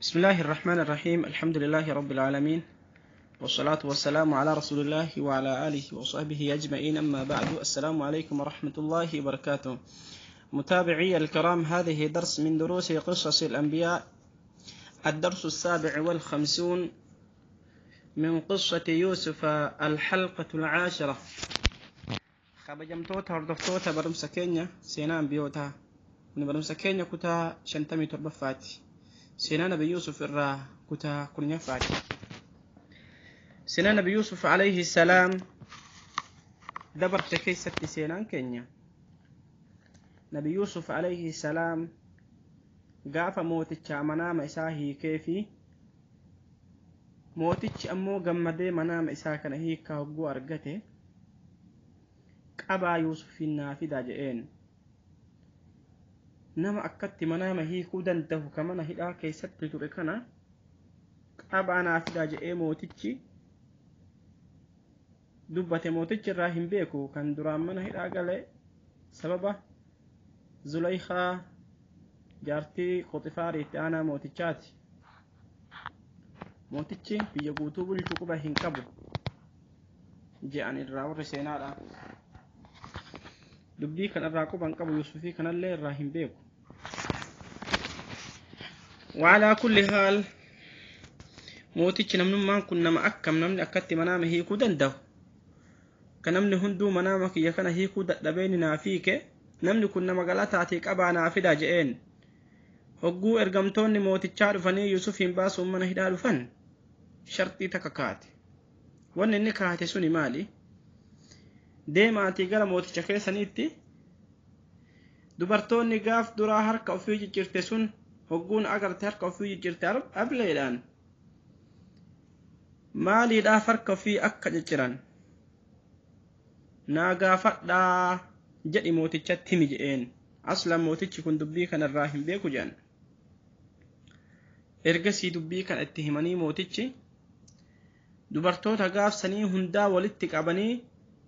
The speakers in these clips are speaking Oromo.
بسم الله الرحمن الرحيم. الحمد لله رب العالمين، والصلاة والسلام على رسول الله وعلى آله وصحبه أجمعين، أما بعد. السلام عليكم ورحمة الله وبركاته. متابعي الكرام، هذه درس من دروس قصص الأنبياء، الدرس 57 من قصة يوسف، الحلقة 10. Kabajamtoota hordoftoota barumsa keenya seenaa ambiyootaa, kun barumsa keenya kutaa 57ffaati. Seenaa Nabi Yuusuf irraa kutaa 10ffaati. Seenaa Nabi Yuusuf alayhi salaam dabarte keessatti seenaan keenya Nabi Yuusuf alayhi salaam gaafa mooticha manaama isaa hiikee fi mootichi ammoo gammadee manaama isaa kana hiikaa hogguu argate qabaa Yuusufin naa fidaa je'een. Nama akkatti manaama hiikuu danda'u ka mana hidhaa keessatti ture kana qabaa naa fidaa je'ee mootichi dubbate. Mootichi irraa hin beeku kan duraan mana hidhaa gale sababa Zulaykaa jaartii Qoxifaar itti aanaa mootichaati. Mootichi biyya guutuu bulchu quba hin qabu je'an irraa warri seenaadha. Dubbii kan irraa quba hin qabu, Yuusufii kanallee irraa hin beeku. وعلى كل حال mootichi namnummaan kun nama akkam namni akkatti manaama hiikuu danda'u, ka namni hunduu manaama kiyya kana hiikuu dadhabeen naa fiike, namni kun nama galataatii qabaa naa fidaa je'een. Hogguu ergamtoonni mootichaa dhufanii Yuusufiin baasuun mana hidhaa dhufan sharxii takka kaate. Wanni inni kaate suni maali? Deemaatii gara mooticha keessaniitti dubartoonni gaaf duraa harka ofii ciccirte sun hogguun agarte harka ofii ciccirte ableedhaan maaliidhaaf harka ofii akka cicciran naa gaafadhaa jedhi mootichatti himi je'een. Aslan mootichi kun dubbii kanarraa hin beeku jedhan. Ergasii dubbii kana itti himanii mootichi dubartoota gaafsanii hundaa walitti qabanii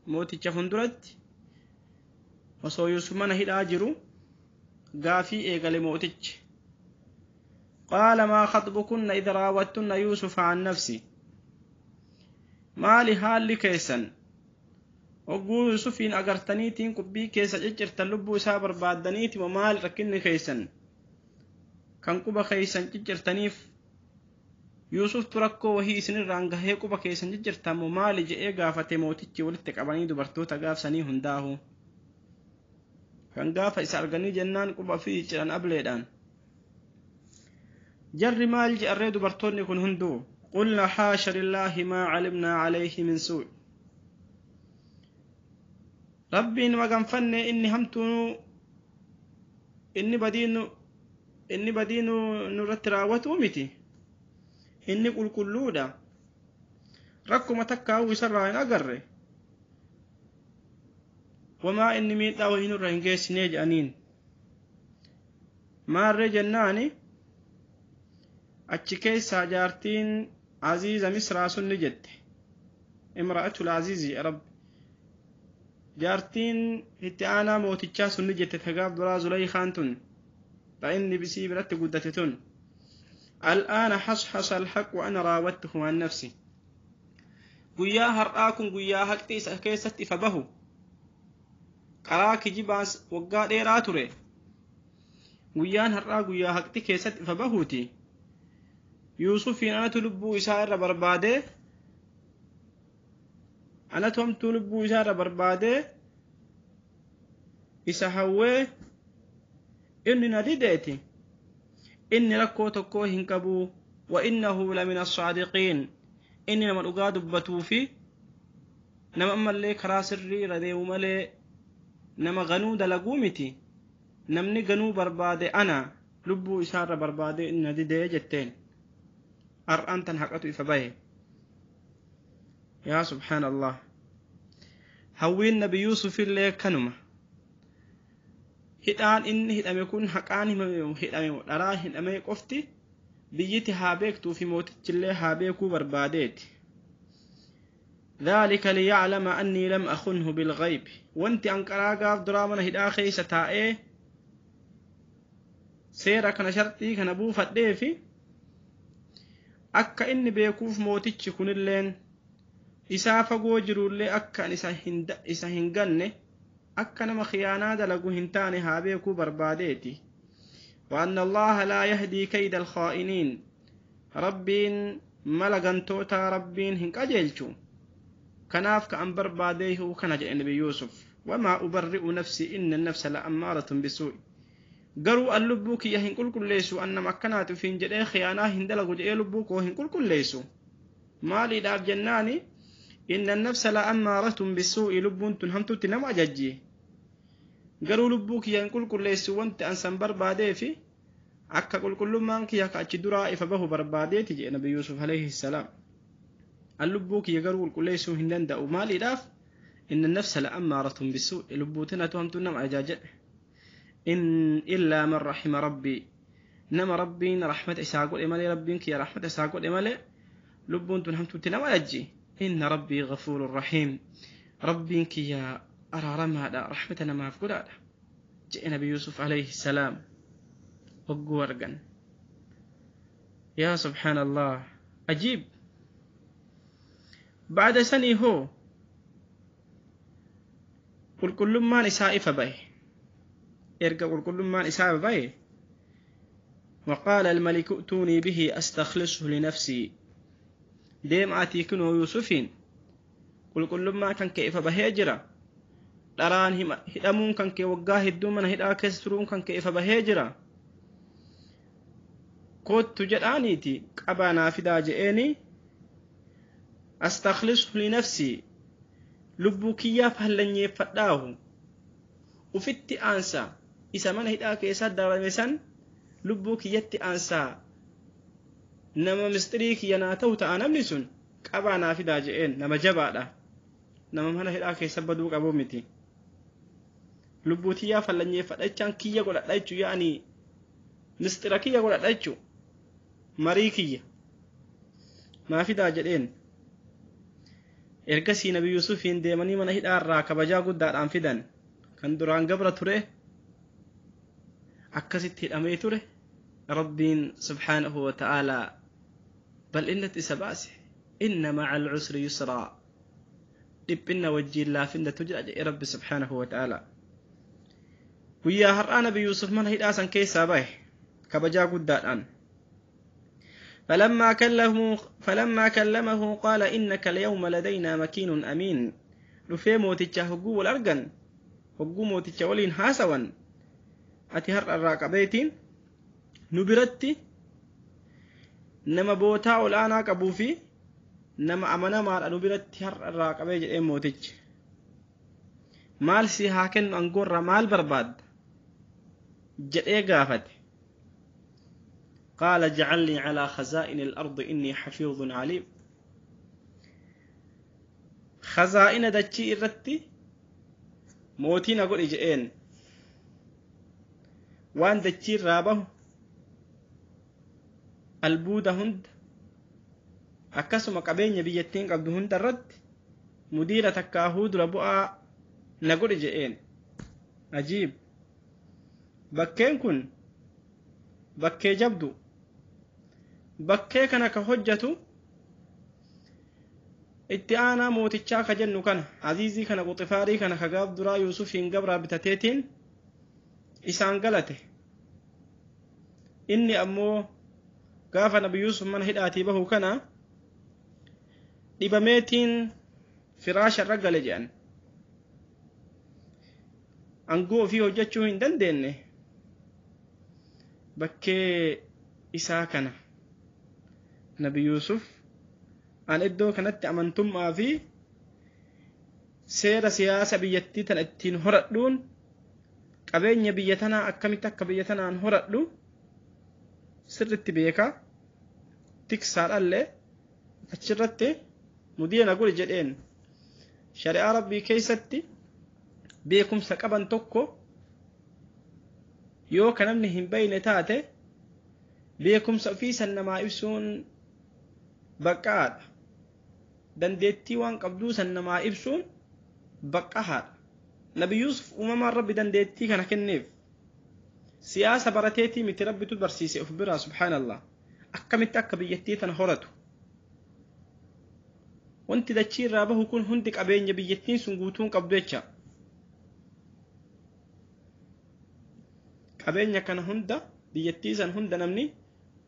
mooticha funduratti osoo Yuusuf mana hidhaa jiru gaafii eegale mootichi. Qaala maa khaxbukunna idh raawwattunna Yuusufa an nafsi, maali haalli keessan hogguu Yuusufiin agartaniitiin qubbii keessa ciccirtan lubbuu isaa barbaaddaniiti moo maali rakkinni keessan kan quba keessan ciccirtaniif? Yuusuftu rakkoo wahii isinirraan gahee quba keessan ciccirtan moo maali je'ee gaafate mootichi walitti qabanii dubartoota gaafsanii hundaahu. Kan gaafa isa arganii jennaan quba ofii cicciran ableedhaan. Jarri maal je'arree dubartoonni kun hunduu? Qulna haasha lillaahi maa calimnaa calayhi min suu. Rabbiin maganfanne inni hamtuu inni badiinu nurratti raawwatuu miti. Inni qulqulluudha. Rakkuma takkaa'uu isarraa hin agarre. Wamaa inni miidhaa wahii nurra hin geessinee jedhaniin. Maarree jennaani achi keessaa jaartiin Aziiza Misraa sun ni jette. Imra'atul Aziizi Rabbi. Jaartiin itti aanaa mootichaa sun ni jette tagaaf duraa Zulaykaan tun. Ta inni bisii biratti guddate tun. الآن حصحص الحق وأنا راودته عن نفسي. guyyaa har'aa kun guyyaa haqxi isa keessatti ifa bahu. Karaa kijibaas waggaa dheeraa ture. Guyyaan har'aa guyyaa haqxi keessatti ifa bahuuti. Yuusufiin anatu lubbuu isaa irra barbaadee, anatu hamtuu lubbuu isaa irra barbaadee isa hawwee inni na dideeti. Inni rakkoo tokkoo hin qabu. Wa innahu lamina as-saadiqiin. Inni nama dhugaa dubbatuu fi nama ammallee karaa sirrii irra deemu malee nama ganuu dalaguu miti. Namni ganuu barbaade ana lubbuu isaarra barbaade inni na didee jetteen. Har'aan tan haqatu ifa bahe. Yaa subhaanallah. Hawwiin Nabi Yuusuf illee kanuma. Hidhaan inni hidhame kun haqaan hidhame dharaa hidhamee qofti biyyiti haa beektuu fi mootichillee haa beekuu barbaadeeti. ذلك ليعلم أني لم أخنه بالغيب. وانت أنقرا gaaf duraa mana hidhaa keessa taa'ee seera kana sharxii kana buufadhee fi Akka inni beekuuf mootichi kunilleen isaa fagoo jirullee akka isa hin ganne akka nama khiyaanaa dalagu hin taane haa beekuu barbaadeeti. وأن الله لا يهدي كيد الخائنين ربين mala gantoota rabbiin hin qajeelchu. Kanaaf ka an barbaadeehu kana jedhe Nabi Yuusuf. Wamaa ubarri'u nafsi inna nafsa la ammaaratun bisuu'i. Garuu an lubbuu kiyya hin qulqulleessu, an nama akkanaati ufiin jedhee khiyaanaa hin dalagu jedhee lubbuu koo hin qulqulleessu. Maaliidhaaf jennaani inna nafsa la ammaaratun bisuu'i, lubbuun tun hamtuutti nama ajajji. Garuu lubbuu kiyya hin qulqulleessu, wanti an san barbaadeefi akka qulqullummaan kiyya ka achi duraa ifa bahu barbaadeeti jedhe Nabi Yuusuf alayhi salaam. An lubbuu kiyya garuu qulqulleessuu hin danda'u. Maaliidhaaf? Inna nafsa la ammaaratun bisuu'i, lubbuu tanatu hamtuun nama ajaa jedhe. In illaa man rahima rabbii, nama rabbiin rahmata isaa godhe malee, rabbiin kiyya rahmata isaa godhe malee lubbuun tun hamtuutti nama ajajji. Inna rabbii ghafuurun rahiim, rabbiin kiyya araaramaadha, rahmata namaaf godhaadha jedhe Nabi Yuusuf alayhi salaam. Hogguu argan, yaa subhaanallah, ajiib. Ba'da sanii hoo qulqullummaan isaa ifa bahe. Erga qulqullummaan isaa bahe, وقال الملك ائتوني به أستخلصه لنفسي. deemaatii kunoo Yuusufiin qulqullummaa kan kee ifa bahee jira, dharaan hidhamuun kan kee waggaa hedduu mana hidhaa keessa turuun kan kee ifa bahee jira, koottu jedhaaniiti qabaa naa fidaa je'eeni. Astakhlisu linafsii, lubbuu kiyyaaf hallanyeeffadhaahu ufitti aansa, isa mana hidhaa keessaa darame san lubbuu kiyyatti aansaa, nama mistirii kiyya naa ta'u ta'a namni sun, qabaa naa fidaa je'een. Nama jabaadha, nama mana hidhaa keessa baduu qabu miti. Lubbuu tiyyaaf hallanyeeffadhachaan kiyya godhadha jechuu, yaa'anii mistira kiyya godhadha jechuu, marii kiyya naa fidaa jedheen. Ergasii Nabi Yuusufiin deemanii mana hidhaa irraa kabajaa guddaadhaan fidan. Kan duraan gabra ture, akkasitti hidhamee ture, rabbiin subhaanahu wa ta'aalaa bal'innatti isa baase. Inna maca alcusri yusraa, dhiphinna wajjiin laafinnatu jira jedhe rabbi subhaanahu wa ta'aalaa. Guyyaa har'aa Nabi Yuusuf mana hidhaa san keessaa bahe kabajaa guddaadhaan. فلما كلمه قال إنك اليوم لدينا مكين أمين. Dhufee mooticha hogguu wal argan, hogguu mooticha waliin haasawan, ati har'a irraa qabeetiin nu biratti nama bootaa ol'aanaa qabuu fi nama amanamaadha nu biratti har'a irraa qabee jedheen mootichi. Maal si haa kennu, angoorraa maal barbaadda jedhee gaafate. قال اجعلني على خزائن الأرض إني حفيظ عليم. خزائن dachii irratti mootii na godhi je'een. Waan dachii irraa bahu, albuuda hunda, akkasuma qabeenya biyyattiin qabdu hunda irratti mudiira takkaahuu dura bu'aa na godhi je'een. Ajiib! Bakkeen kun bakkee jabdu. Bakkee kana ka hojjatu itti aanaa mootichaa ka jennu kana, aziizii kana, Quxifaarii kana, ka gaaf duraa Yuusufiin gabraa bitateetiin isaan galate. Inni ammoo gaafa Nabi Yuusuf mana hidhaatii bahu kana dhibameetiin firaasha irra gale jedhan, angoo ofii hojjechuu hin dandeenye. Bakkee isaa kana Nabi Yuusuf an iddoo kanatti amantummaa fi seera siyaasa biyyattii tana ittiin horadhuun, qabeenya biyya tanaa akkamitti akka biyya tanaan horadhu sirritti beekaa, tiksaadhallee, achirratti mudiira na godhi jedheen. Shari'aa rabbii keessatti beekumsa qaban tokko yoo ka namni hin bayne taate, beekumsa ofii san namaa ibsuun baqqaadha. Dandeettii waan qabduu san namaa ibsuun baqqahaadha. Nabi Yuusuf uumamaan rabbi dandeettii kana kenneef. Siyaasa barateetii miti, rabbitu barsiise of biraa, subhaanallah. Akkamitti akka biyyattii tana horatu. Wanti dachii irraa bahu kun hundi qabeenya biyyattiin sun guutuun qabdu jecha. Qabeenya kana hunda biyyattii san hunda namni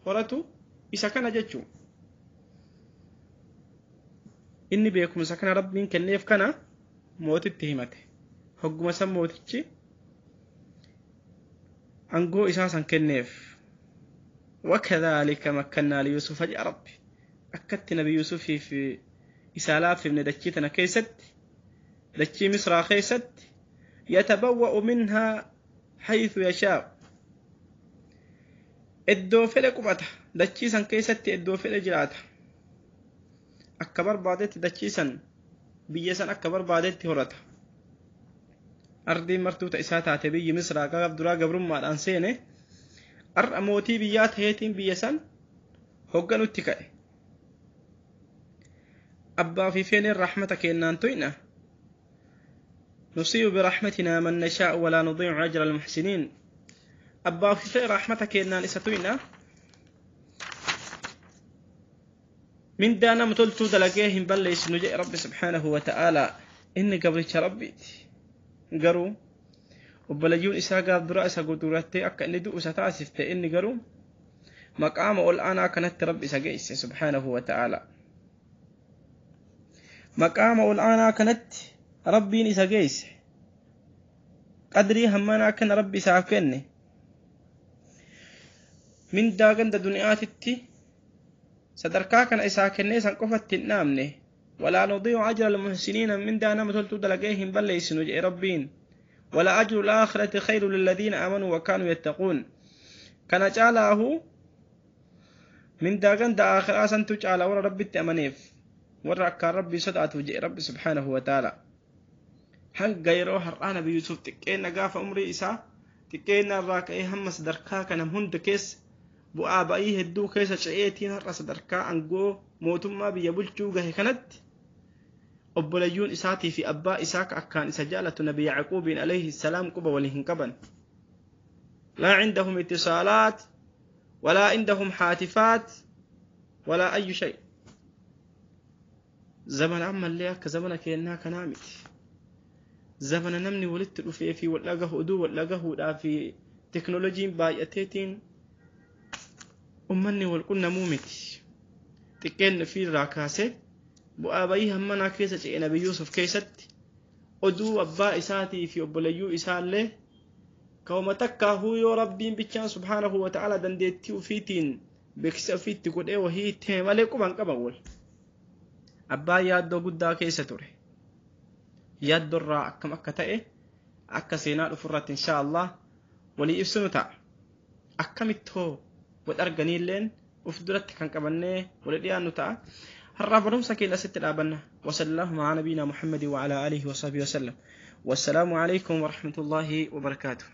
horatu isa kana jechuu. Inni beekumsa kana rabbiin kenneef kana mootitti himate. Hogguma san mootichi aangoo isaa san kenneef. Wakadhaalika makkannaa liyuusufa jedha rabbi. Akkatti nabi Yuusufiif isaa laaffifne dachii tana keessatti, dachii Misraa keessatti, yatabawwa'u minhaa haythu yashaa'u. Iddoo fedhe qubata, dachii san keessatti iddoo fedhe jiraata. Akka barbaadetti dachii san biyya san akka barbaadetti horata. Ardiin martuuta isaa taate biyyi Misraa gaaf duraa gabrummaadhaan seene har'a mootii biyyaa ta'eetiin biyya san hoogganutti ka'e. Abbaa fi feeneen rahmata kennaan tuyna. Nusiibu birahmatinaa man nashaa'u walaa nudiicu ajra almuhsiniin. Abbaa fi feen rahmata kennaan isa tuyna. Mindaa nama toltuu dalagee hin balleessinu jedhe Rabbi subhaanahu wa ta'aalaa. Inni gabricha Rabbiiti. Garuu obboleeyyiin isaa gaaf duraa isa gudurattee akka inni du'u isa taasifte inni garuu maqaama ol aanaa kanatti Rabbi isa geesse subhaanahu wa ta'aalaa. Maqaama ol aanaa kanatti Rabbiin isa geesse. Qadrii hammanaa kana Rabbi isaaf kenne. Mindaa ganda duniyaatitti sadarkaa kana isaa kennee san qofatti hin dhaabne. Walaa nudiicu ajra almuhsiniina mindaa nama toltuu dalagee hin balleessinu jedhe Rabbiin. Wala ajru alaakhirati khayru lilladhiina aamanuu wa kaanuu yattaquun. Kana caalaahu mindaa ganda aakhiraa santu caala warra Rabbitti amaneef warra akkaan Rabbii sodaatu jedhe Rabbi subhaanahu wa ta'ala. Hanga yeroo har'aa Nabi Yuusuf xiqqeenna gaafa umrii isaa xiqqeenna irraa ka'ee hamma sadarkaa kana hunda keessa bu'aa ba'ii hedduu keessa ce'eetiin har'a sadarkaa aangoo mootummaa biyya bulchuu gahe kanatti obboleeyyuun isaatii fi abbaa isaa ka akkaan isa jaalatu Nabi Yacquubiin alayhi salaam quba waliin hin qaban. Laa cindahum ittisaalaat walaa cindahum haatifaat walaa ayyu shay. Zamana ammallee akka zamana keenyaa kanaa miti. Zamana namni walitti dhufee fi wal dhagahu oduu wal dhagahuudhaa fi teknooloojiin baay'ateetiin ummanni wal qunnamuu miti. Xiqqeen ofiirraa kaasee bu'aa ba'ii hammanaa keessa ce'e Nabi Yuusuf keessatti oduu abbaa isaatii fi obboleeyyuu isaallee ka'uma takkaahuu yoo Rabbiin bichaan subhaanahu wa ta'ala dandeettii ofiitiin beeksisa ofiitti godhee wahii itti hime malee quban qaban wal. Abbaan yaaddoo guddaa keessa ture. Yaaddoorraa akkam akka ta'e akka seenaa dhufurratti insha Allah walii ibsinu ta'a. Akkamittoo wal arganiilleen uf duratti kan qabannee wal dhiyaannu ta'a. Har'aa barumsa keenya asitti dhaabanna. Wasallallahu ma'a nabiina Muhammadin wa ala alihi wa sahbihi wa sallam. Wassalaamu alaikum wa rahmatullahi wa barakaatuh.